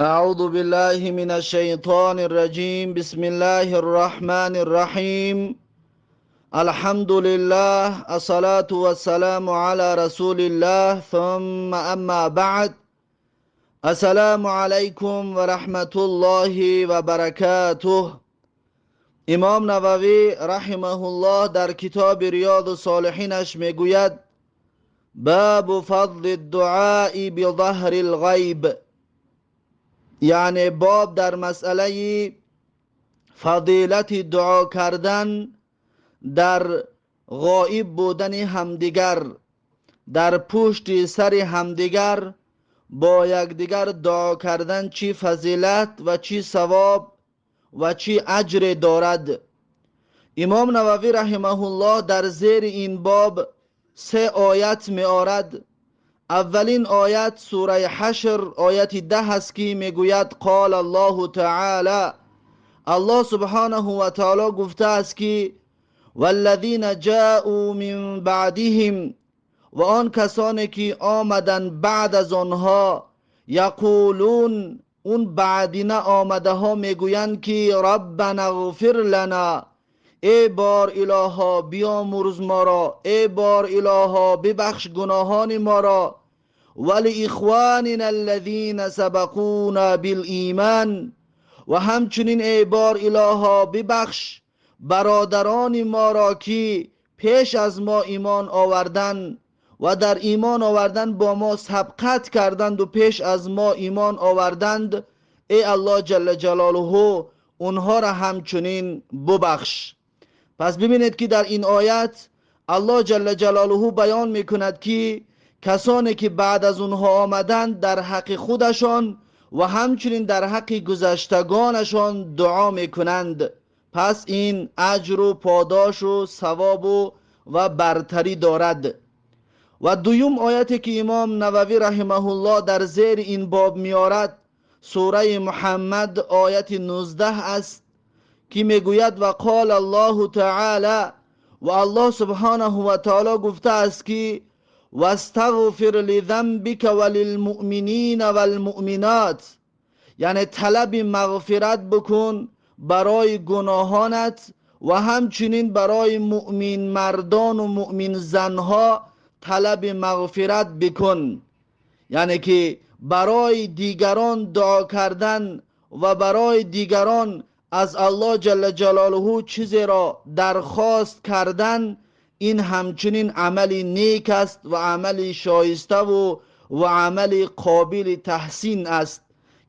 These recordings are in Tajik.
أعوذ بالله من الشيطان الرجيم. بسم الله الرحمن الرحيم. الحمد لله، الصلاة والسلام على رسول الله، ثم أما بعد. السلام عليكم ورحمة الله وبركاته. امام نووی رحمه الله در کتاب ریاض الصالحینش میگوید: باب فضل الدعاء بظهر الغیب، یعنی باب در مسئله فضیلت دعا کردن در غایب بودن همدیگر، در پشت سر همدیگر با یکدیگر دعا کردن چی فضیلت و چی ثواب و چی اجر دارد. امام نووی رحمه الله در زیر این باب سه آیت می آرد. اولین آیت سوره حشر آیت 10 است که میگوید: قال الله تعالی، الله سبحانه و تعالی گفته است که والذین جاءوا من بعدهم، و آن کسانی که آمدن بعد از آنها، یقولون، اون بعدینه آمده ها میگویند که ربنا اغفر لنا، ای بار الها بیامرز ما را، ای بار الها ببخش گناهان ما را، ولاخواننا الذین سبقونا بالایمان، و همچنین ای بار الها ببخش برادران ما را که پیش از ما ایمان آوردن و در ایمان آوردن با ما سبقت کردند و پیش از ما ایمان آوردند. ای الله جل جلاله اونها را همچنین ببخش. پس ببینید که در این آیت الله جل جلاله بیان میکند که کسانی که بعد از اونها آمدند در حق خودشان و همچنین در حق گذشتگانشان دعا میکنند. پس این اجر و پاداش و ثواب و برتری دارد. و دوم آیتی که امام نووی رحمه الله در زیر این باب میارد سوره محمد آیت 19 است که میگوید: و قال الله تعالی، و الله سبحانه و تعالی گفته است که واستغفر لذنبک وللمؤمنین والمؤمنات، یعنی طلب مغفرت بکن برای گناهانت و همچنین برای مؤمن مردان و مؤمن زنها طلب مغفرت بکن. یعنی که برای دیگران دعا کردن و برای دیگران از الله جل جلاله چیزی را درخواست کردن، این همچنین عمل نیک است و عمل شایسته و عمل قابل تحسین است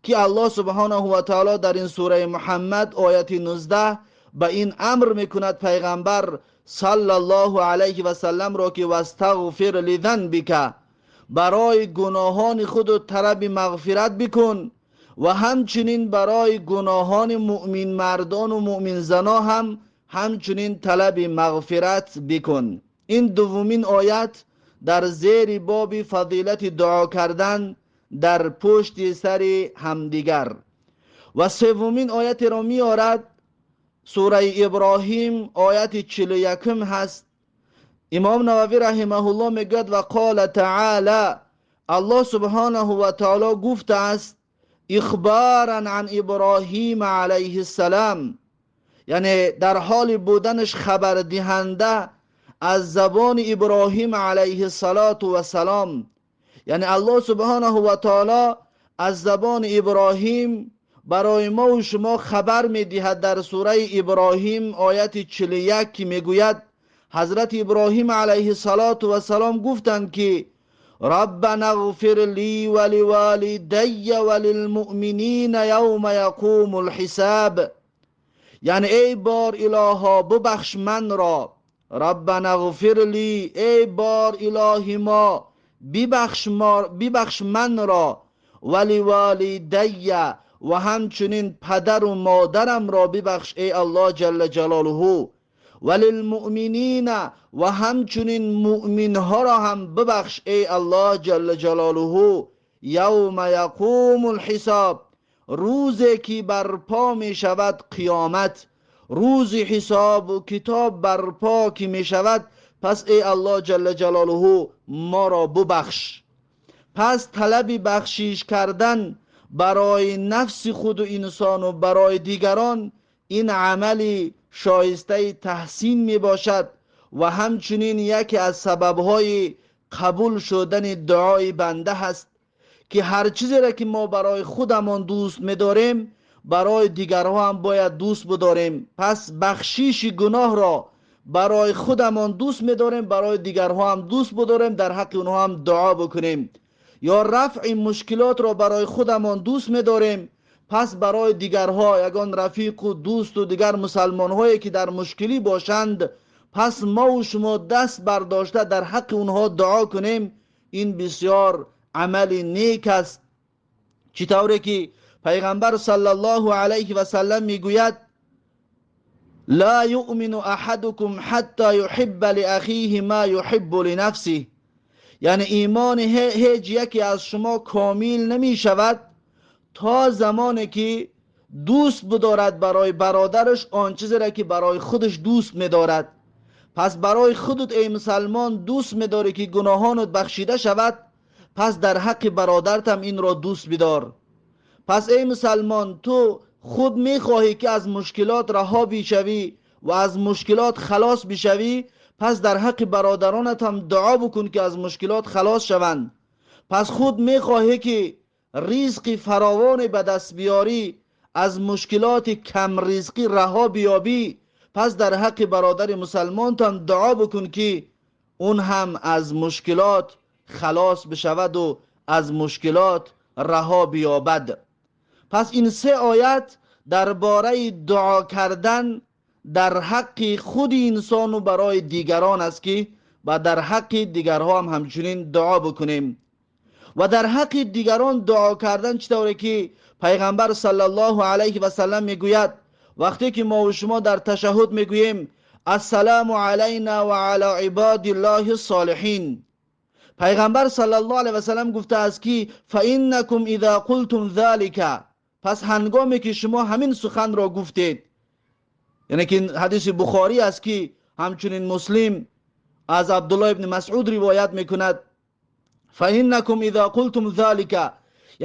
که الله سبحانه و تعالی در این سوره محمد آیت 19 به این امر میکند پیغمبر صلی الله علیه و سلم را که واستغفر لذنبک، برای گناهان خود طلب مغفرت بکن و همچنین برای گناهان مؤمن مردان و مؤمن زنا هم همچنین طلب مغفرت بکن. این دومین آیت در زیر باب فضیلت دعا کردن در پشت سر همدیگر. و سومین آیت را می آرد سوره ابراهیم آیت 41 هست. امام نووی رحمه الله میگوید: و قال تعالی، الله سبحانه و تعالی گفته است اخبارا عن ابراهیم علیه السلام، یعنی در حال بودنش خبر دهنده از زبان ابراهیم علیه السلام، یعنی الله سبحانه و تعالی از زبان ابراهیم برای ما و شما خبر میدهد در سوره ابراهیم آیت 41 که میگوید حضرت ابراهیم علیه السلام گفتند که ربنا اغفر لی ولوالدی وللمؤمنین یوم یقوم الحساب، یعنی ای بار الها ببخش من را، ربنا اغفر لی، ای بار الهی ما ببخش من را، ولوالدی، و همچنین پدر و مادرم را ببخش ای الله جل جلاله، وللمؤمنین، و همچنین مؤمن ها را هم ببخش ای الله جل جلاله، یوم یقوم الحساب، روزی که برپا می شود قیامت، روز حساب و کتاب برپا که می شود، پس ای الله جل جلاله ما را ببخش. پس طلب بخشیش کردن барои нафси худу инсону барои дигарон ин амали шоистаи таҳсин мебошад ва ҳамчунин яке аз сабабҳои қабул шудани дуои банда ҳаст, ки ҳар чизеро ки мо барои худамон дӯст медорем, барои дигарҳо ҳам бояд дӯст бидорем. Пас бахшиши гуноҳро барои худамон дӯст медорем, барои дигарҳо ҳам дӯст бидорем, дар ҳаққи онҳо ҳам дуо бикунем. Ё рафъи мушкилотро барои худамон дӯст медорем, пас барои дигарҳо, ягон рафиқу дӯсту дигар мусалмонҳое ки дар мушкилӣ бошанд, пас мову шумо даст бардошта дар ҳаққи онҳо дуо кунем. Ин бисёр амали нек аст. Чӣ тавре ки пайғамбар саллаллоҳу алайҳи васаллам мегӯяд: ла юъмину аҳадукум ҳатта юҳибба лиахиҳи ма юҳиббу линафсиҳ. Яъне имони ҳеҷ яке аз шумо комил намешавад то замоне ки дӯст бидорад барои бародараш он чизеро ки барои худаш дӯст медорад. Пас барои худат, эй мусалмон, дӯст медорӣ ки гуноҳонат бахшида шавад, пас дар ҳаққи бародаратам инро дӯст бидор. Пас эй мусалмон, ту худ мехоҳӣ ки аз мушкилот раҳо бишавӣ ва аз мушкилот халос бишавӣ, пас дар ҳаққи бародаронат ҳам дуо бикун ки аз мушкилот халос шаванд. Пас худ мехоҳӣ ки ризқи фаровоне ба даст биёрӣ, аз мушкилоти камризқӣ раҳо биёбӣ, пас дар ҳаққи бародари мусалмонтам дуо бикун ки он ҳам аз мушкилот халос бишаваду аз мушкилот раҳо биёбад. Пас ин се оят дар бораи дуо кардан дар ҳаққи худи инсону барои дигарон аст, ки ва дар ҳаққи дигарҳо ҳам ҳамчунин дуо бикунем. Ва дар ҳаққи дигарон дуо кардан, чӣ тавре ки пайғамбар саллаллоҳу алайҳи васаллам мегӯяд, вақте ки мо ва шумо дар ташаҳҳуд мегӯем: ассалому алайна ва ала ибодиллоҳи солиҳин, пайғамбар саллаллоҳу алайҳи васаллам гуфтааст ки фаиннакум иза қултум залика, пас ҳангоме ки шумо ҳамин суханро гуфтед, яъне ки ҳадиси бухорӣ аст, ки ҳамчунин Муслим аз Абдуллоҳ ибни Масъуд ривоят мекунад, фаиннакум иза қултум залика,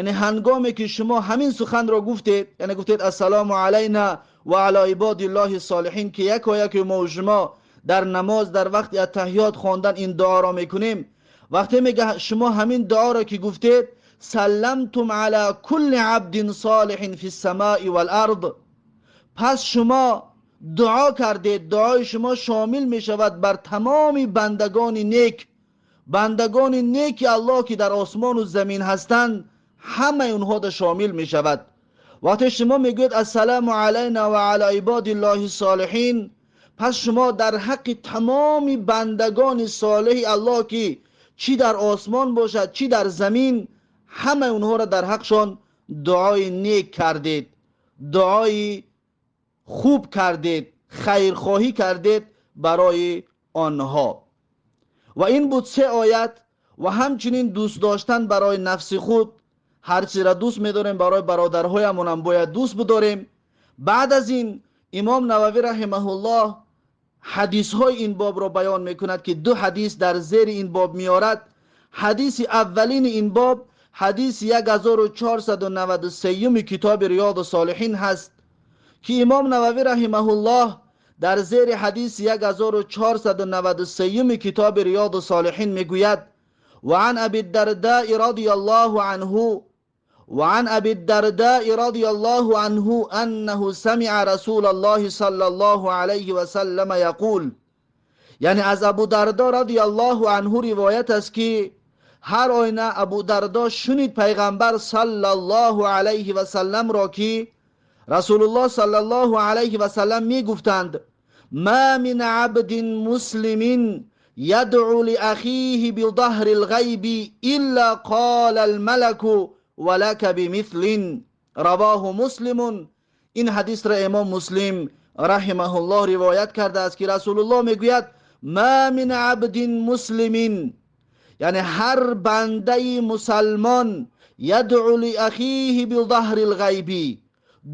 яъне ҳангоме ки шумо ҳамин суханро гуфтед, яъне гуфтед ассалому алайна ва ала ибодиллоҳи солиҳин, ки яко яке мо ва шумо дар намоз дар вақти аттаҳиёт хондан ин дуоро мекунем, вақте мега шумо ҳамин дуоро ки гуфтед, салламтум ала кулли абдин солиҳин фи ссамои вал-ард, пас шумо дуо кардед, дуои шумо шомил мешавад бар тамоми бандагони нек, бандагони неки Аллоҳ ки дар осмону замин ҳастанд, ҳамаи онҳо да шомил мешавад. Вақте шумо мегӯед ассалому алайна ва ала ибодиллоҳи солиҳин, пас шумо дар ҳаққи тамоми бандагони солиҳи Аллоҳ, ки чӣ дар осмон бошад, чӣ дар замин, ҳамаи онҳоро дар ҳақшон дуои нек кардед, дуои хуб кардед, хайрхоҳӣ кардед барои онҳо. Ва ин буд се оят. Ва ҳамчунин дӯст доштан барои нафси худ, ҳар чизро дӯст медорем, барои бародарҳоямонам бояд дӯст бидорем. Баъд аз ин имом Нававӣ раҳимаҳуллоҳ ҳадисҳои ин бобро баён мекунад, ки ду ҳадис дар зери ин боб меорад. Ҳадиси аввалини ин боб ҳадиси 1493 китоби Риёду Солиҳин ҳаст, ки имом Нававӣ раҳимаҳуллоҳ дар зери ҳадиси 1493 китоби Риёду Солиҳин мегӯяд: وعن أبي الدرداء رضي الله عنه وعن أبي الدرداء رضي الله عنه أنه سمع رسول الله صلى الله عليه وسلم يقول. یعنی از ابو دردا رضی الله عنه روایت است که هر آینه ابو دردا شنید پیغمبر صلی الله علیه و سلم را که رسول الله صلی الله علیه و سلم می گفتند: ما من عبد مسلم يدعو لأخيه بظهر الغيب إلا قال الملك ولك بمثل. رواه مسلم. این حدیث را امام مسلم رحمه الله روایت کرده است که رسول الله میگوید: ما من عبد مسلم، یعنی هر بنده مسلمان، یدعو لأخیه بظهر الغیب،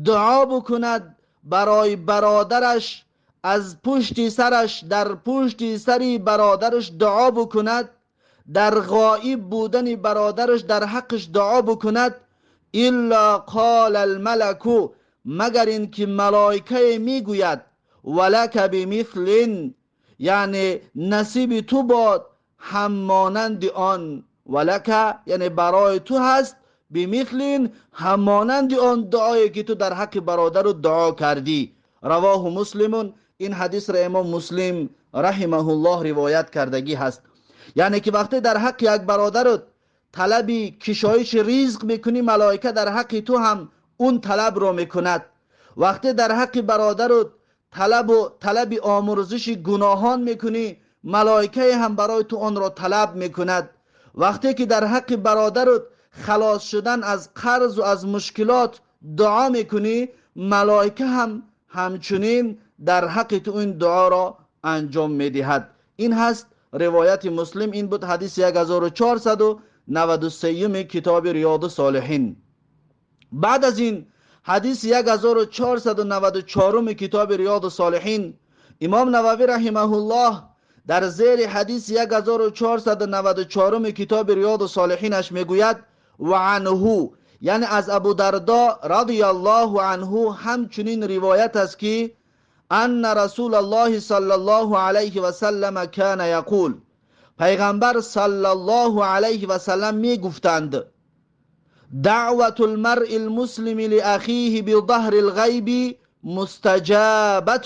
دعا بکند برای برادرش از پشت سرش، در پشت سری برادرش دعا بکند، در غایب بودن برادرش در حقش دعا بکند. الا قال الملك، مگر اینکه ملائکه میگوید ولک بمثل، یعنی نصیب تو باد هم مانند آن. ولک یعنی برای تو هست، بمثل هم مانند آن دعایی که تو در حق برادر دعا کردی. رواه مسلم. این حدیث را امام مسلم رحمه الله روایت کردگی هست. یعنی که وقتی در حق یک برادرت طلب کشایش رزق میکنی، ملائکه در حق تو هم اون طلب را میکند. وقتی در حق برادرت طلب آمرزش گناهان میکنی، ملائکه هم برای تو آن را طلب میکند. وقتی که در حق برادرت خلاص شدن از قرض و از مشکلات دعا میکنی، ملائکه هم همچنین در حق تو این دعا را انجام میدهد. این هست روایت مسلم. این بود حدیث 1493 کتاب ریاض الصالحین. بعد از این حدیث 1494 کتاب ریاض الصالحین، امام نووی رحمه الله در زیر حدیث 1494 کتاب ریاض الصالحینش میگوید و عنه، یعنی از ابو دردا رضی الله عنه همچنین روایت است که ان رسول الله صلی الله علیه و سلم کان یقول، پیغمبر صلی الله علیه و سلم میگفتند دعوة المرء المسلم لأخیه بظهر الغیب مستجابة،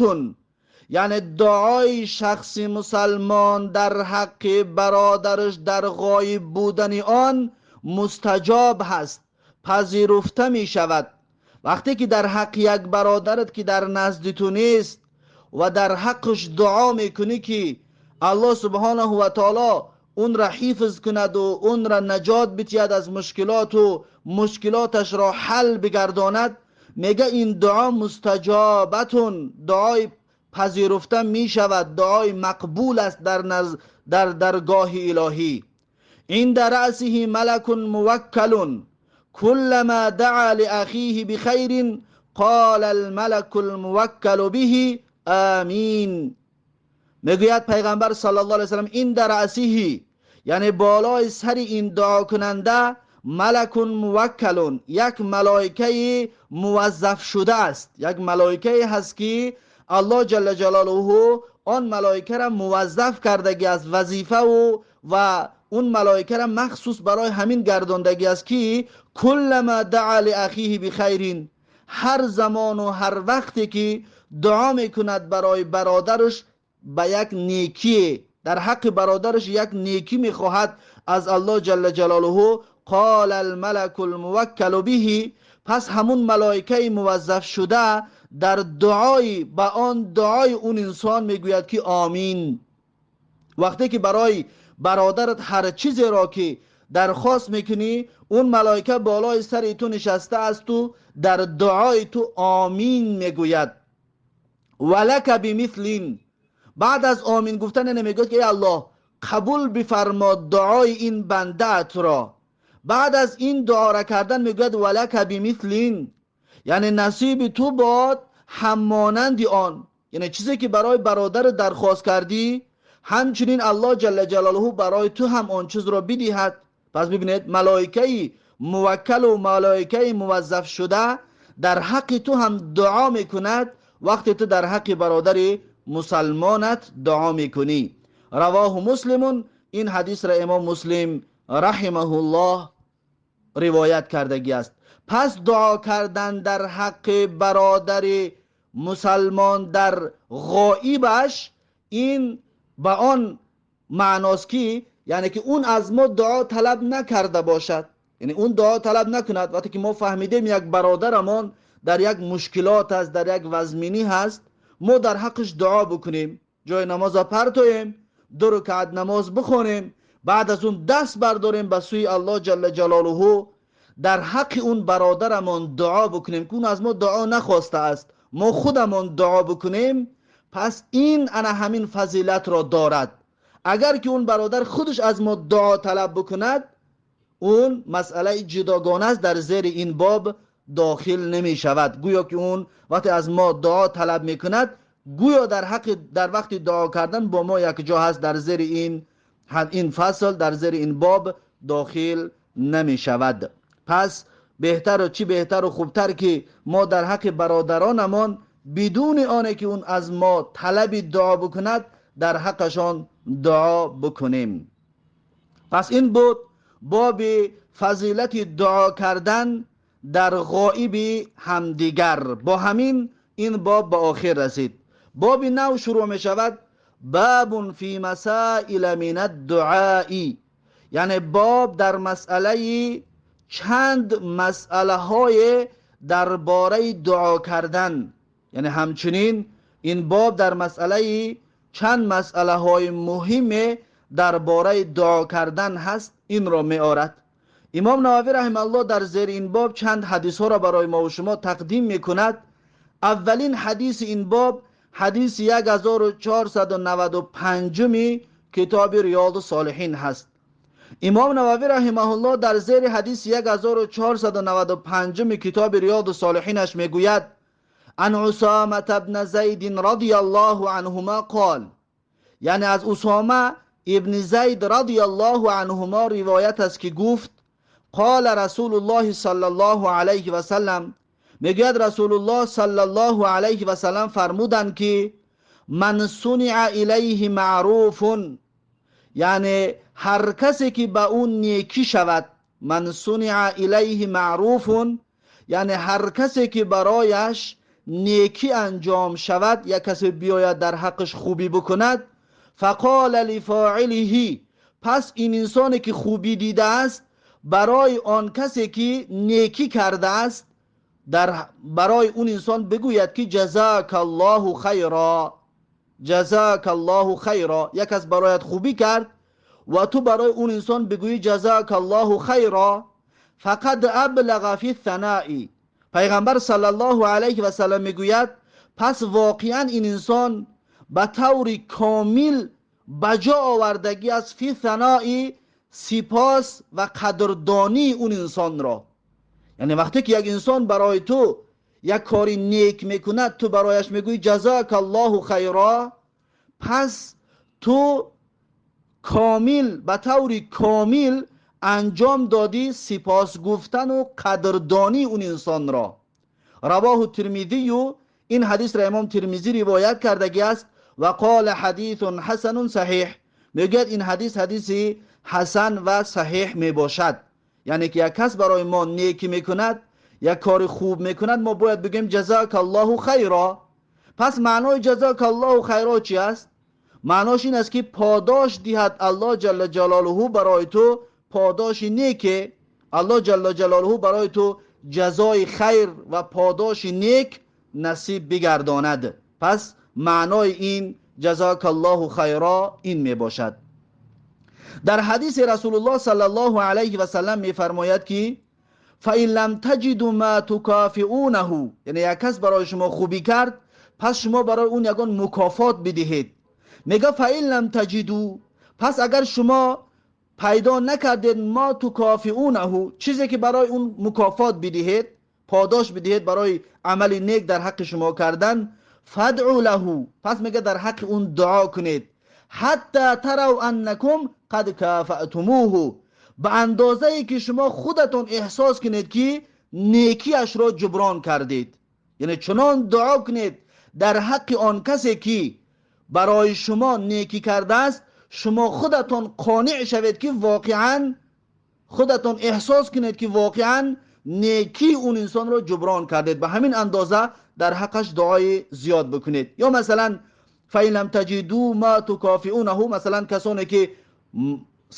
یعنی دعای شخص مسلمان در حق برادرش در غایب بودن آن مستجاب هست، پذیرفته می شود. وقتی که در حق یک برادرت که در نزد تو نیست و در حقش دعا میکنی که الله سبحانه و تعالی اون را حفظ کند و اون را نجات بتید از مشکلات و مشکلاتش را حل بگرداند، میگه این دعا مستجابتون، دعای پذیرفته می شود، دعای مقبول است در درگاه الهی. عند رأسه ملک موکل كلما دعا لأخيه بخير قال الملك الموکل به آمین. میگوید پیغمبر صلی الله علیه وسلم این در رأسه، یعنی بالای سر این دعا کننده ملک موکل، یک ملائکه موظف شده است، یک ملائکه هست که الله جل جلاله آن ملائکه را موظف کردگی است، وظیفه و اون ملائکه را مخصوص برای همین گرداندگی است که کلما دعا لأخیه بخیر، هر زمان و هر وقتی که دعا میکند برای برادرش به یک نیکی، در حق برادرش یک نیکی میخواهد از الله جل جلاله، قال الملک الموکل به، پس همون ملائکه موظف شده در دعای به آن دعای اون انسان میگوید که آمین. وقتی که برای برادرت هر چیزی را که درخواست میکنی، اون ملائکه بالای سر تو نشسته است و در دعای تو آمین میگوید. ولک بمثل، بعد از آمین گفتن نمیگوید که ای الله قبول بفرما دعای این بنده ات را. بعد از این دعا را کردن میگوید ولک بمثل، یعنی نصیب تو باد همانند آن، یعنی چیزی که برای برادر درخواست کردی همچنین الله جل جلاله برای تو هم آن چیز را بدهد. پس ببینید ملائکه موکل و ملائکه موظف شده در حق تو هم دعا میکند وقتی تو در حق برادر مسلمانت دعا میکنی. رواه مسلم. این حدیث را امام مسلم رحمه الله روایت کردگی است. پس دعا کردن در حق برادر مسلمان در غایبش این به آن معناست که یعنی که اون از ما دعا طلب نکرده باشد، یعنی اون دعا طلب نکند. وقتی که ما فهمیدیم یک برادرمان در یک مشکلات است، در یک وزمینی هست، ما در حقش دعا بکنیم، جای نماز پرتویم، 2 رکعت نماز بخونیم، بعد از اون دست برداریم به سوی الله جل جلاله، در حق اون برادرمان دعا بکنیم که اون از ما دعا نخواسته است، ما خودمان دعا بکنیم. پس این انا همین فضیلت را دارد. اگر که اون برادر خودش از ما دعا طلب بکند، اون مسئله جداگانه است، در زیر این باب داخل نمی شود. گویا که اون وقتی از ما دعا طلب می کند، گویا در وقت دعا کردن با ما یک جا هست، در زیر این فصل، در زیر این باب داخل نمی شود. پس Беҳтару чӣ беҳтару хубтар ки мо дар ҳаққи бародаронамон бидуни оне ки он аз мо талаби дуо бикунад, дар ҳаққашон дуо бикунем. Пас ин буд боби фазилати дуо кардан дар ғоиби ҳамдигар. Бо ҳамин ин боб ба охир расид. Боби нав шурӯъ мешавад. Бабун фи масаила мин ад-дуаи, яъне боб дар масъалаи чанд масъалаҳое дар бораи дуо кардан. Яъне ҳамчунин ин боб дар масъалаи чанд масъалаҳои муҳиме дар бораи дуо кардан ҳаст, инро меорад. Имом Нававӣ раҳимаҳуллоҳ дар зери ин боб чанд ҳадисҳоро барои мо ва шумо тақдим мекунад. Аввалин ҳадиси ин боб ҳадиси 1495 китоби Риёду Солиҳин ҳаст. Имом Нававӣ раҳимаҳуллоҳ дар зери ҳадиси 1495 китоби Риёду Солиҳинаш мегӯяд: ан Усомата бна Зайдин радияллоҳу анҳума қол, яъне аз Усома ибни Зайд радияллоҳу анҳума ривоят аст ки гуфт: қола Расулуллоҳи саллаллоҳу алайҳи васаллам, мегӯяд Расулуллоҳ саллаллоҳу алайҳи васаллам фармуданд ки ман суниа илайҳи маъруфун, яъне ҳар касе ки ба ӯ некӣ шавад. Ман суниа илайҳи маъруфун, яъне ҳар касе ки барояш некӣ анҷом шавад, як касе биёяд дар ҳаққаш хубӣ бикунад. Фақола лифоилиҳи, пас ин инсоне ки хубӣ дидааст барои он касе ки некӣ кардааст барои он инсон бигӯяд ки ҷазакаллоҳу хайро, ҷазакаллоҳу хайро. Як кас бароят хубӣ кард ва ту барои он инсон бигӯӣ ҷазакаллоҳу хайро, фақад аблаға фи ссанаи. Пайғамбар саллаллоҳу алайҳи васаллам мегӯяд пас воқеан ин инсон ба таври комил ба ҷо овардагӣ аст фи ссанаи, сипос ва қадрдонии он инсонро. Яъне вақте ки як инсон барои ту як кори нек мекунад, ту барояш мегӯӣ ҷазакаллоҳу хайро, пас ту комил ба таври комил анҷом додӣ сипос гуфтану қадрдонии он инсонро. Равоҳу Тирмизию, ин ҳадисро имом Тирмизӣ ривоят кардагӣ аст. Ва қола ҳадисун ҳасанун саҳиҳ, мегӯяд ин ҳадис ҳадиси ҳасан ва саҳиҳ мебошад. Яъне ки як кас барои мо некӣ мекунад, як кори хуб мекунад, мо бояд бигӯем ҷазакаллоҳу хайро. Пас маънои ҷазакаллоҳу хайро чи аст? Маънош ин аст ки подош диҳад Аллоҳ ҷалла ҷалолуҳу барои ту подоши неке, Аллоҳ ҷалла ҷалолуҳу барои ту ҷазои хайр ва подоши нек насиб бигардонад. Пас маънои ин ҷазакаллоҳу хайро ин мебошад. Дар ҳадиси Расулуллоҳ саллаллоҳу алайҳи васаллам мефармояд ки фаин лам таҷиду ма тукофиунаҳу, яъне як кас барои шумо хубӣ кард, пас шумо барои он ягон мукофот бидиҳед. Мега фаин лам таҷиду, пас агар шумо пайдо накардед ма тукофиунаҳу, чизе ки барои он мукофот бидиҳед, подош бидиҳед барои амали нек дар ҳаққи шумо кардан, фадъу лаҳу, пас мега дар ҳаққи он дуо кунед, ҳатта тарав аннакум қад кафаътумуҳу, ба андозае ки шумо худатон эҳсос кунед ки некиашро ҷуброн кардед. Яъне чунон дуо кунед дар ҳаққи он касе ки барои шумо некӣ кардааст, шумо худатон қонеъ шавед ки воқеан худатон эҳсос кунед ки воқеан некии он инсонро ҷуброн кардед. Ба ҳамин андоза дар ҳаққаш дуои зиёд бикунед. Ё масалан фаин лам таҷиду ма тукофиунаҳу, масалан касоне ки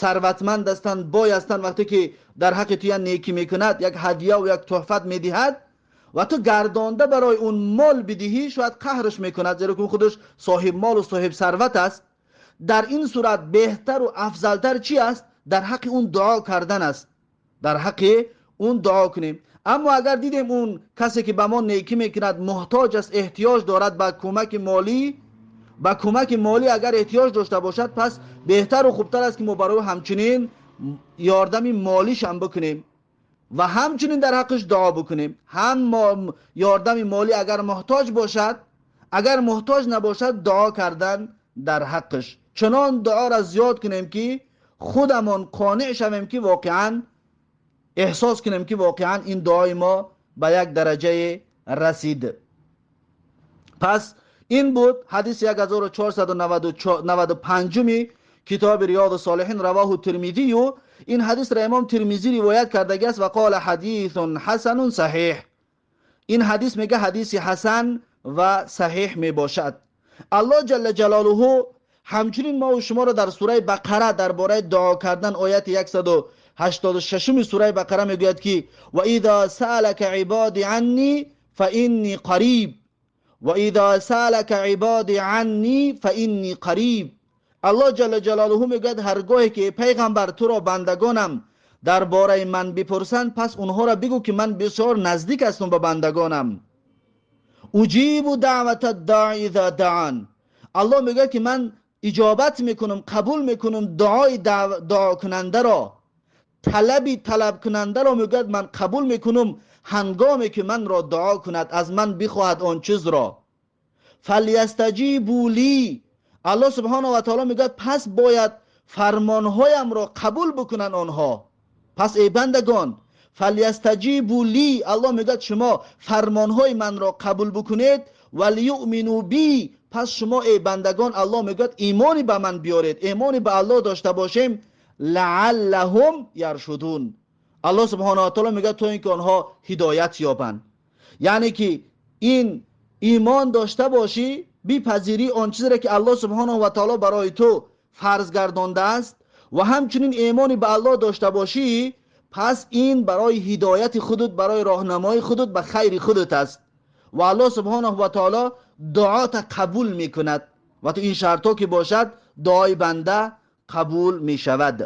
сарватманд ҳастанд, бой ҳастанд, вақте ки дар ҳаққи ту як некӣ мекунад, як ҳадияву як туҳфат медиҳад ва ту гардонда барои он мол бидиҳӣ, шояд қаҳраш мекунад, зеро ки худаш соҳиб молу соҳиб сарват аст. Дар ин сурат беҳтару афзалтар чи аст? Дар ҳаққи он дуо кардан аст, дар ҳаққи он дуо кунем. Аммо агар дидем он касе ки ба мо некӣ мекунад муҳтоҷ аст, эҳтиёҷ дорад ба кӯмаки молӣ, ба кӯмаки молӣ агар эҳтиёҷ дошта бошад, пас беҳтару хубтар аст ки мо барои ҳамчунин ёрдами молишам бикунем ва ҳамчунин дар ҳаққаш дуо бикунем. Ҳам ёрдами молӣ агар муҳтоҷ бошад, агар муҳтоҷ набошад, дуо кардан дар ҳаққаш. Чунон дуоро зиёд кунем ки худамон қонеъ шавем ки воқеан Эҳсос кунем, ки воқеан ин дуои мо ба як дараҷае расид. Пас ин буд ҳадиси 1495-уми китоби Риёду Солиҳин. Равоҳу Тирмизию, ин ҳадисро имом Тирмизӣ ривоят кардагиаст. Ва қола ҳадисун ҳасанун саҳиҳ, ин ҳадис, мега, ҳадиси ҳасан ва саҳиҳ мебошад. Аллоҳ ҷалла ҷалолуҳу ҳамчунин мову шуморо дар сураи Бақара дар бораи дуо кардан, ояти 186-уми сураи Бақара мегӯяд, ки: ва иза саалака ибоди анни фа инни қариб, ва иза саалака ибоди анни фа инни қариб. Аллоҳ ҷалла ҷалолуҳу мегӯяд: ҳаргоҳе ки, пайғамбар, туро бандагонам дар бораи ман бипурсанд, пас онҳоро бигӯ, ки ман бисёр наздик ҳастам ба бандагонам. Уҷибу даъвата даъи иза даъан, Аллоҳ мегӯяд, ки ман иҷобат мекунам, қабул мекунам дуои дуокунандаро, талаби талабкунандаро, мегӯяд, ман қабул мекунам, ҳангоме ки манро дуо кунад, аз ман бихоҳад он чизро. Фалйастаҷибу ли, Аллоҳ субҳонаҳу ва таоло мегӯяд, пас бояд фармонҳоямро қабул бикунанд онҳо. Пас, эй бандагон, фалйастаҷибу ли, Аллоҳ мегӯяд, шумо фармонҳои манро қабул бикунед. Валюъмину би, пас шумо, эй бандагон, Аллоҳ мегӯяд, имони ба ман биёред, имони ба Аллоҳ дошта бошем. Лааллаҳум яршудун, Аллоҳ субҳонаҳу ва таоло мегӯяд, то ин ки онҳо ҳидоят ёбанд. Яъне ки ин имон дошта бошӣ, бипазирӣ он чизере ки Аллоҳ субҳонаҳу ва таоло барои ту фарз гардондааст ва ҳамчунин имони ба Аллоҳ дошта бошӣ, пас ин барои ҳидояти худут, барои роҳнамои худут, ба хайри худут аст ва Аллоҳ субҳонаҳу ва таоло дуота қабул мекунад. Ва то ин шартҳо ки бошад, дуои банда қабул мешавад.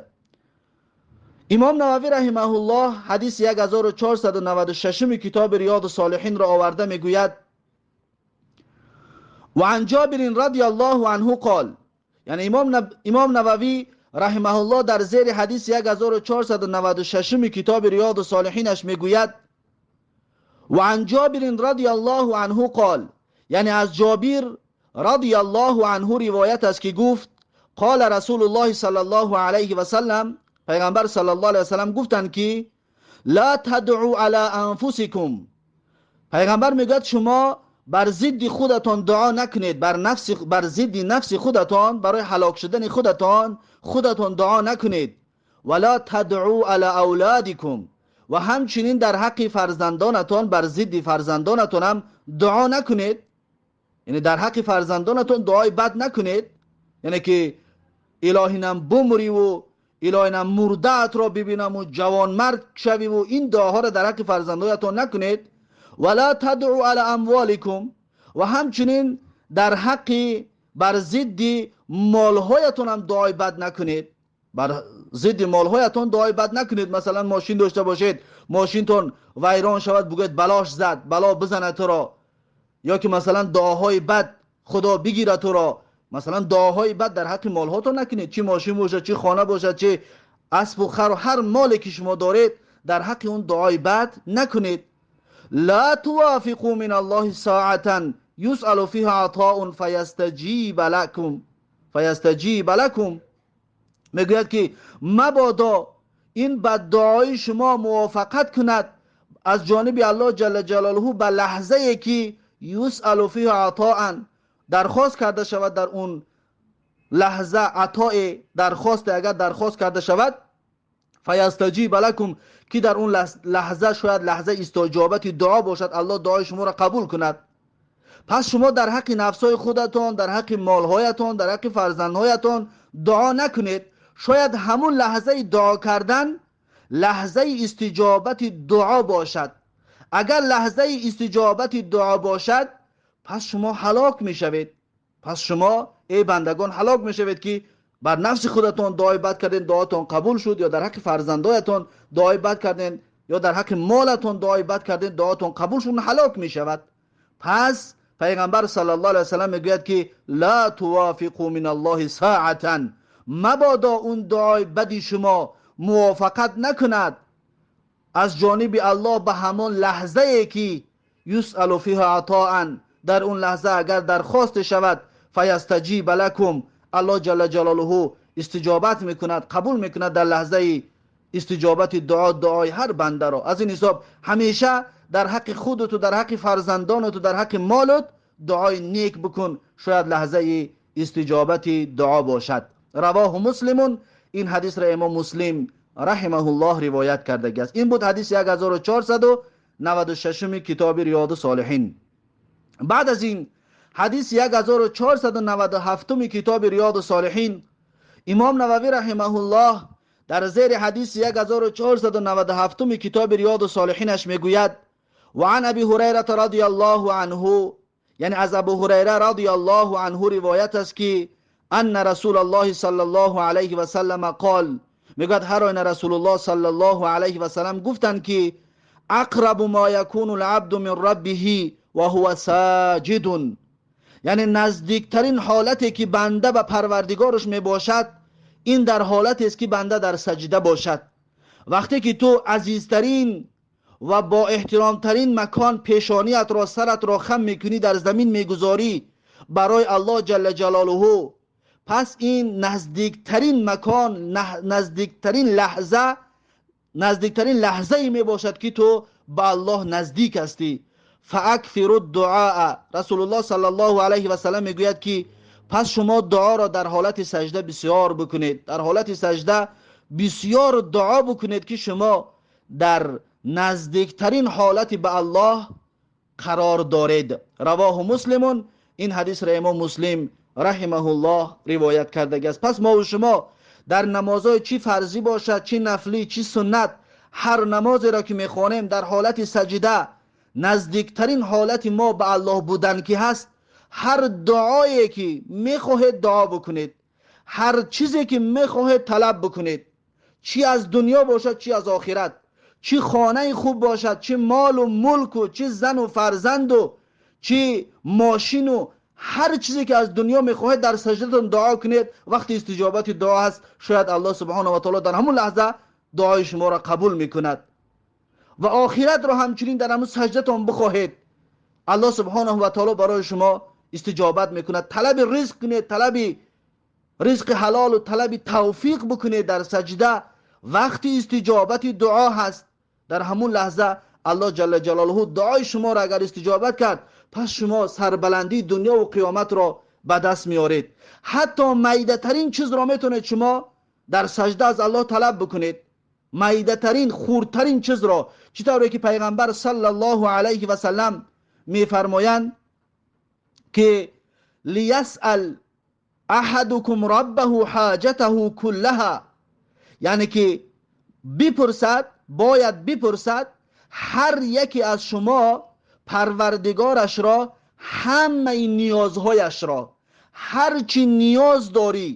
Имом Нававӣ раҳимаҳуллоҳ ҳадиси 1496-уми китоби Риёду Солиҳинро оварда мегӯяд: ва ан Ҷобирин радиаллоҳу анҳу қол, яъне имом Нававӣ раҳимаҳуллоҳ дар зери ҳадиси 1496-уми китоби Риёду Солиҳинаш мегӯяд: ва ан Ҷобирин радиаллоҳу анҳу қол, яъне аз Ҷобир радиаллоҳу анҳу ривоят аст, ки гуфт: қола Расулуллоҳи саллаллоҳу алайҳи васаллам, пайғамбар саллаллоҳу алайҳи васаллам гуфтанд, ки: ла тадъу ала анфусикум. Пайғамбар мегӯяд, шумо бар зидди худатон дуо накунед, бар зидди нафси худатон, барои ҳалок шудани худатон худатон дуо накунед. Вала тадъу ала авлодикум, ва ҳамчунин дар ҳаққи фарзандонатон, бар зидди фарзандонатонам дуо накунед, яъне дар ҳаққи фарзандонатон дуои бад накунед, яъне ки илоҳинам бумриву илоҳинам мурдаатро бибинаму ҷавонмард шавиву, ин дуоҳоро дар ҳаққи фарзандоятон накунед. Вала тадъу ала амволикум, ва ҳамчунин дар ҳаққи, бар зидди молҳоятонам дуои бад накунед, бар зидди молҳоятон дуои бад накунед. Масалан, мошин дошта бошед, мошинтон вайрон шавад, бигӯед: балош зад, бало бизанад туро, ё ки масалан дуоҳои бад, худо бигирад туро. Масалан, дуоҳои бад дар ҳаққи молҳотон накунед, чӣ мошин бошад, чӣ хона бошад, чӣ аспу хару ҳар моле ки шумо доред, дар ҳаққи он дуои бад накунед. Ла тувофиқу мин Аллоҳи соатан юсалу фиҳа атоун фаястаҷиба лакум, фаястаҷиба лакум. Мегӯяд, ки мабодо ин баддуои шумо мувофиқат кунад аз ҷониби Аллоҳ ҷалла ҷалолуҳу ба лаҳзае ки юсалу фиҳа атоан, дархост карда шавад, дар он лаҳза атое дархосте агар дархост карда шавад, фаястаҷиба лакум, ки дар он лаҳза шояд лаҳзаи истиҷобати дуо бошад, Аллоҳ дуои шуморо қабул кунад. Пас шумо дар ҳаққи нафсҳои худатон, дар ҳаққи молҳоятон, дар ҳаққи фарзандҳоятон дуо накунед. Шояд ҳамун лаҳзаи дуо кардан лаҳзаи истиҷобати дуо бошад. Агар лаҳзаи истиҷобати дуо бошад, пас шумо ҳалок мешавед. Пас шумо, эй бандагон, ҳалок мешавед, ки бар нафси худатон дуои бад кардем, дуотон қабул шуд, ё дар ҳаққи фарзандоятон дуои бад кардем, ё дар ҳаққи молатон дуои бад кардем, дуотон қабул шуд, ҳалок мешавад. Пас пайғамбар саллаллоҳу алайҳи васаллам мегӯяд, ки: ла тувофиқу мин Аллоҳи соатан, мабодо он дуои бади шумо мувофиқат накунад аз ҷониби Аллоҳ ба ҳамон лаҳзае ки юсалу фиҳа атоан, дар он лаҳза агар дархосте шавад, фаястаҷиба лакум, Аллоҳ ҷалла ҷалолуҳу истиҷобат мекунад, қабул мекунад дар лаҳзаи истиҷобати дуо, дуои ҳар бандаро. Аз ин ҳисоб ҳамеша дар ҳаққи худату дар ҳаққи фарзандонату дар ҳаққи молат дуои нек бикун, шояд лаҳзаи истиҷобати дуо бошад. Равоҳу Муслимун. Ин ҳадисро имом Муслим раҳимаҳуллоҳ ривоят кардагиаст. Ин буд ҳадиси 1496 китоби Риёду Солиҳин. Баъд аз ин ҳадиси 1497 китоби Риёду Солиҳин, имом Нававӣ раҳимаҳуллоҳ дар зери ҳадиси 1497 китоби Риёду Солиҳинаш мегӯяд: ва ан Аби Ҳурайрата радияллоҳу анҳу, яъне аз Абу Ҳурайра радияллоҳу анҳу ривоят аст ки анна Расулаллоҳи саллаллоҳу алайҳи васаллама қол, мегӯяд ҳар оина Расулуллоҳ саллаллоҳу алайҳи васаллам гуфтанд ки ақрабу мо якуну лабду мин раббиҳи ва ҳува соҷидун, яъне наздиктарин ҳолате ки банда ба парвардигораш мебошад, ин дар ҳолатест ки банда дар саҷда бошад. Вақте ки ту азизтарин ва бо эҳтиромтарин макон пешониятро, саратро хам мекунӣ, дар замин мегузорӣ барои Аллоҳ ҷалла ҷалолуҳу, пас ин наздиктарин макон, наздиктарин лаҳза, наздиктарин лаҳзае мебошад ки ту ба Аллоҳ наздик ҳастӣ. Фаакфиру дуаа. Расулуллоҳ саллаллоҳу алайҳи васаллам мегӯяд ки пас шумо дуоро дар ҳолати саҷда бисёр бикунед, дар ҳолати саҷда бисёр дуо бикунед ки шумо дар наздиктарин ҳолати ба Аллоҳ қарор доред. Равоҳу Муслимун. Ин ҳадисро имом Муслим раҳимаҳуллоҳ ривоят кардагиаст. Пас мо ва шумо дар намозҳои чӣ фарзӣ бошад, чӣ нафлӣ, чӣ суннат, ҳар намозеро ки мехонем дар ҳолати саҷда, наздиктарин ҳолати мо ба Аллоҳ будан ки ҳаст, ҳар дуое ки мехоҳед дуо бикунед, ҳар чизе ки мехоҳед талаб бикунед, чӣ аз дунё бошад, чӣ аз охират, чӣ хонаи хуб бошад, чӣ молу мулку, чӣ зану фарзанду, чӣ мошину, ҳар чизе ки аз дунё мехоҳед дар саҷдатон дуо кунед. Вақти истиҷобати дуо ҳаст, шояд Аллоҳ субҳонаҳу ва таоло дар ҳамон лаҳза дуои шуморо қабул мекунад. Ва охиратро ҳамчунин дар ҳамон саҷдатон бихоҳед, Аллоҳ субҳонаҳу ва таоло барои шумо истиҷобат мекунад. Талаби ризқ кунед, талаби ризқи ҳалолу талаби тавфиқ бикунед дар саҷда, вақти истиҷобати дуо ҳаст. Дар ҳамон лаҳза Аллоҳ ҷалла ҷалолуҳу дуои шуморо агар истиҷобат кард, пас шумо сарбаландии дунё ва қиёматро ба даст меоред. Ҳатто майдатарин чизро метавонед шумо дар саҷда аз Аллоҳ талаб бикунед, майдатарин, хурдтарин чизро. Чӣ тавре ки пайғамбар саллаллоҳу алайҳи васаллам мефармоянд ки лиясал аҳадукум раббаҳу ҳоҷатаҳу куллаҳа, яъне ки бипурсад, бояд бипурсад ҳар яке аз шумо парвардигорашро ҳамаи ниёзҳояшро. Ҳар чӣ ниёз дорӣ,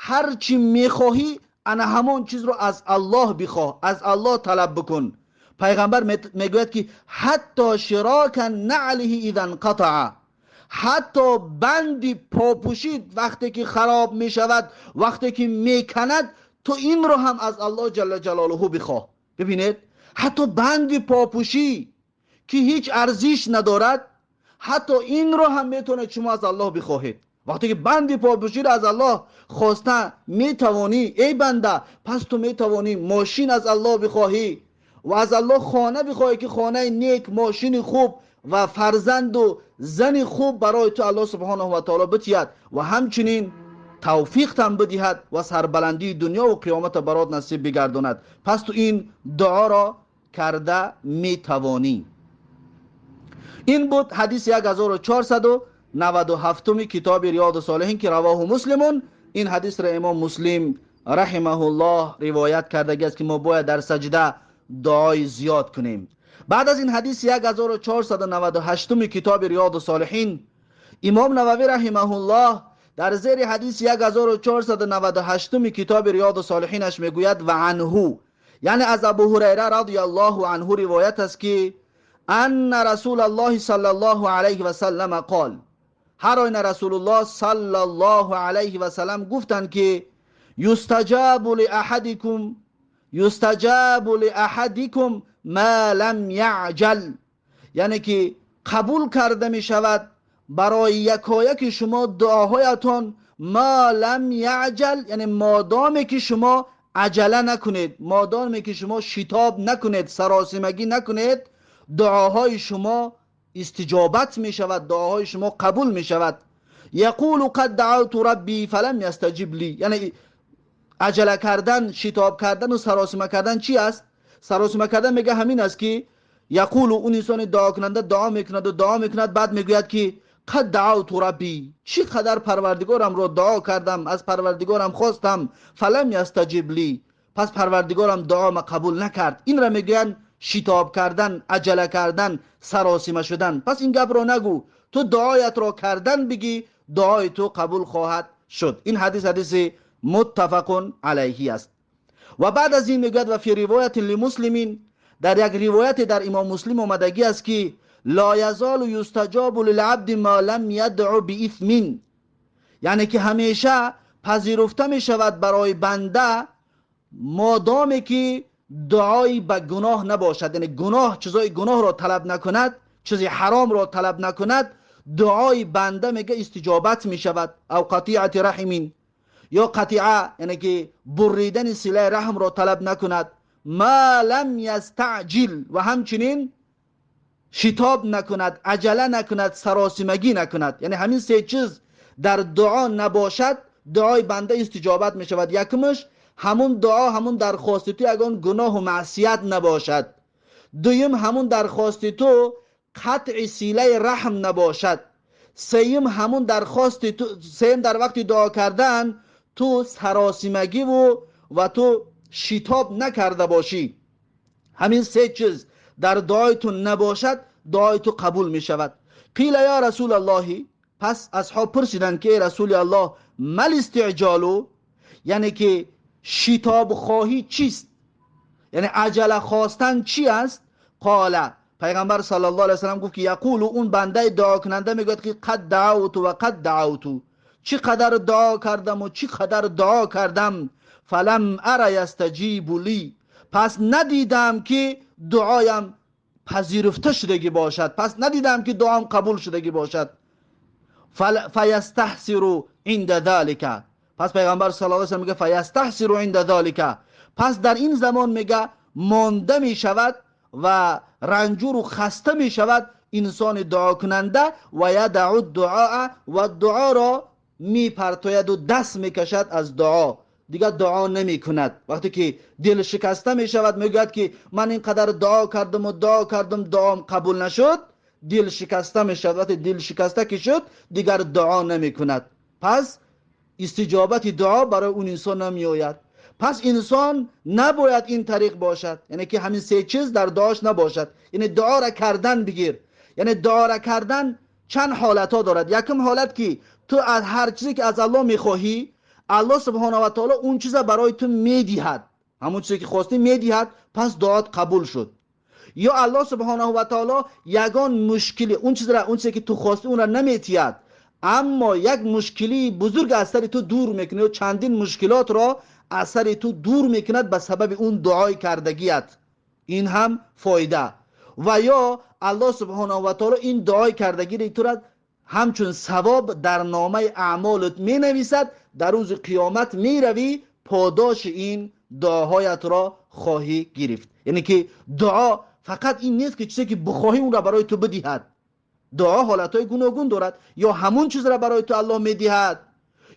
ҳар чӣ мехоҳӣ, ана ҳамон чизро аз Аллоҳ бихоҳ, аз Аллоҳ талаб бикун. Пайғамбар мегӯяд ки ҳатто широка наълиҳи иза нқатаа, ҳатто банди попӯшид вақте ки хароб мешавад, вақте ки меканад, ту инро ҳам аз Аллоҳ ҷалла ҷалолуҳу бихоҳ. Бибинед, ҳатто банди попӯшӣ ки ҳеҷ арзиш надорад, ҳатто инро ҳам метавонед шумо аз Аллоҳ бихоҳед. Вақте ки банди попӯширо аз Аллоҳ хоста метавонӣ, эй банда, пас ту метавонӣ мошин аз Аллоҳ бихоҳӣ ва аз Аллоҳ хона бихоҳӣ ки хонаи нек, мошини хуб ва фарзанду зани хуб барои ту Аллоҳ субҳонаҳу ва таоло битиҳад ва ҳамчунин тавфиқтам бидиҳад ва сарбаландии дунё ва қиёмата барот насиб бигардонад. Пас ту ин дуоро карда метавонӣ. Ин буд ҳадиси 1497 китоби Риёду Солиҳин ки равоҳу Муслимун. Ин ҳадисро имом Муслим раҳимаҳуллоҳ ривоят кардагиаст ки мо бояд дар саҷда дуои зиёд кунем. Баъд аз ин ҳадиси 1498 китоби Риёду Солиҳин, имом Нававӣ раҳимаҳуллоҳ дар зери ҳадиси 1498 китоби Риёду Солиҳинаш мегӯяд: ва анҳу, яъне аз Абу Ҳурайра радияллоҳу анҳу ривоят аст ки анна Расулаллоҳи саллаллоҳу алайҳи васаллама қол, ҳар оина Расулуллоҳ саллаллоҳу алайҳи васаллам гуфтанд ки юстаҷабу лиаҳадикум, юстаҷабу лиаҳадикум ма лам яъҷал, яъне ки қабул карда мешавад барои якояки шумо дуоҳоятон, ма лам яъҷал, яъне модоме ки шумо عجله نکنید، مادامی که شما شتاب نکنید، سراسیمگی نکنید، دعاهای شما استجابت می شود، دعاهای شما قبول می شود. یقول قد دعوت ربی فلم یستجب لی. یعنی عجله کردن، شتاب کردن و سراسیمه کردن چی است؟ سراسیمه کردن میگه همین است که یقول، اون انسان دعا کننده دعا میکند و دعا میکند، بعد میگوید که قد دعوت ربی، چی قدر پروردگارم را دعا کردم، از پروردگارم خواستم، فلم یستجب لی، پس پروردگارم دعا قبول نکرد. این را میگویند شتاب کردن، عجله کردن، سراسیمه شدن. پس این گپ را نگو، تو دعایت را کردن بگی، دعای تو قبول خواهد شد. این حدیث حدیث متفق علیه است. و بعد از این میگوید و فی روایت لمسلمین، در یک روایت در امام مسلم آمدگی است که لا یزال یستجاب للعبد ما لم یدع باثم، یعنی که همیشه پذیرفته می شود برای بنده مادامی که دعایی به گناه نباشد، یعنی گناه، چیزای گناه را طلب نکند، چیزی حرام را طلب نکند، دعای بنده میگه استجابت می شود. او قطیعة رحم، یا قطیعه یعنی که بریدن صله رحم را طلب نکند، ما لم یستعجل، و همچنین شتاب نکند، عجله نکند، سراسیمگی نکند. یعنی همین سه چیز در دعا نباشد، دعای بنده استجابت می شود. یکمش همون دعا، همون درخواست تو یگان گناه و معصیت نباشد. دویم همون درخواست تو قطع صله رحم نباشد. سیم همون درخواست تو، سیم در وقت دعا کردن تو سراسیمگی و تو شتاب نکرده باشی. همین سه چیز در دعای تو نباشد، دعای تو قبول می شود. قیل یا رسول الله، پس اصحاب پرسیدند که ای رسول الله، ما الاستعجال، یعنی که شتاب خواهی چیست، یعنی عجله خواستن چی است؟ قال، پیغمبر صلی الله علیه وسلم گفت که یقول، اون بنده دعا کننده میگوید که قد دعوت و قد دعوت، چی قدر دعا کردم و چی قدر دعا کردم، فلم ار یستجیب لی، پس ندیدم که دعایم پذیرفته شدگی باشد، پس ندیدم که دعام قبول شدگی باشد. فیستحسر عند ذلک، پس پیغمبر صلی الله علیه وسلم میگه فیستحسر عند ذلک، پس در این زمان میگه مانده میشود و رنجور و خسته میشود انسان دعا کننده، و یدع الدعاء، و دعا را میپرتاید و دست میکشد از دعا، دیگه دعا نمی کند. وقتی که دل شکسته می شود میگوید که من اینقدر دعا کردم و دعا کردم، دعام قبول نشد، دل شکسته می شود. وقتی دل شکسته که شد دیگر دعا نمی کند، پس استجابت دعا برای اون انسان نمی آید. پس انسان نباید این طریق باشد، یعنی که همین سه چیز در دعاش نباشد. یعنی دعا را کردن بگیر، یعنی دعا را کردن چند حالت ها دارد. یکم حالت که تو از هر چیزی که از الله میخواهی، الله سبحانه و تعالی اون چیز برای تو میدهد، همون چیزی که خواستی میدهد، پس دعات قبول شد. یا الله سبحانه و تعالی یگان مشکلی، اون چیز را، اون چیزی که تو خواستی اون را نمیتید، اما یک مشکلی بزرگ از سر تو دور میکنه و چندین مشکلات را از سر تو دور میکند به سبب اون دعای کردگیت، این هم فایده. و یا الله سبحانه و تعالی این دعای کردگی تو را همچون ثواب در نامه اعمالت می نویسد، در روز قیامت می روی پاداش این دعاهایت را خواهی گرفت. یعنی که دعا فقط این نیست که چیزی که بخواهی اون را برای تو بدهد. دعا حالتهای گوناگون دارد، یا همون چیز را برای تو الله میدهد،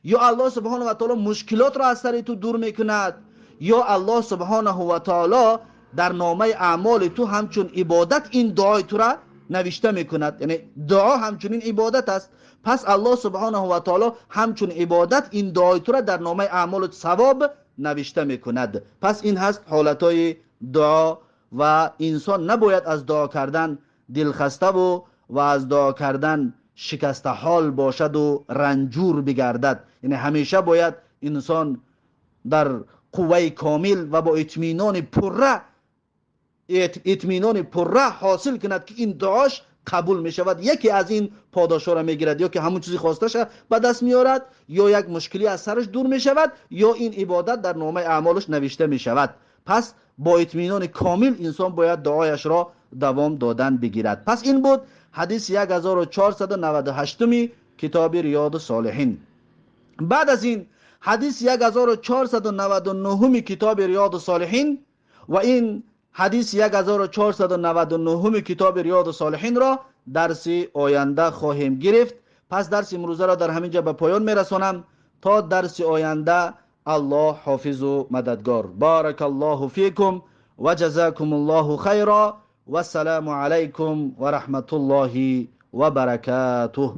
یا الله سبحانه و تعالی مشکلات را از سر تو دور میکند، یا الله سبحانه و تعالی در نامه اعمال تو همچون عبادت این دعای تو را نوشته میکند. یعنی دعا همچنین عبادت است، پس الله سبحانه و تعالی همچون عبادت این دعای تو را در نامه اعمال ثواب نوشته میکند. پس این هست حالتهای دعا و انسان نباید از دعا کردن دلخسته و از دعا کردن شکسته حال باشد و رنجور بگردد. یعنی همیشه باید انسان در قوه کامل و با اطمینان پره حاصل کند که این دعاش قبول می شود. یکی از این پاداش‌ها را می گیرد، یا که همون چیزی خواستش به دست میارد، یا یک مشکلی از سرش دور می شود، یا این عبادت در نامه اعمالش نوشته می شود. پس با اطمینان کامل انسان باید دعایش را دوام دادن بگیرد. پس این بود حدیث 1498 کتاب ریاض الصالحین. بعد از این Ҳадиси 1499 китоби Риёду Солиҳин ва ин ҳадиси 1499 китоби Риёду Солиҳинро дарси оянда хоҳем гирифт. Пас дарси имрӯзаро дар ҳамин ҷо ба поён мерасонам. То дарси оянда Аллоҳ ҳофизу мададгор. Баракаллоҳу фикум ва ҷазакумуллоҳу хайро. Вассалому алайкум ва раҳматуллоҳи ва баракатуҳ.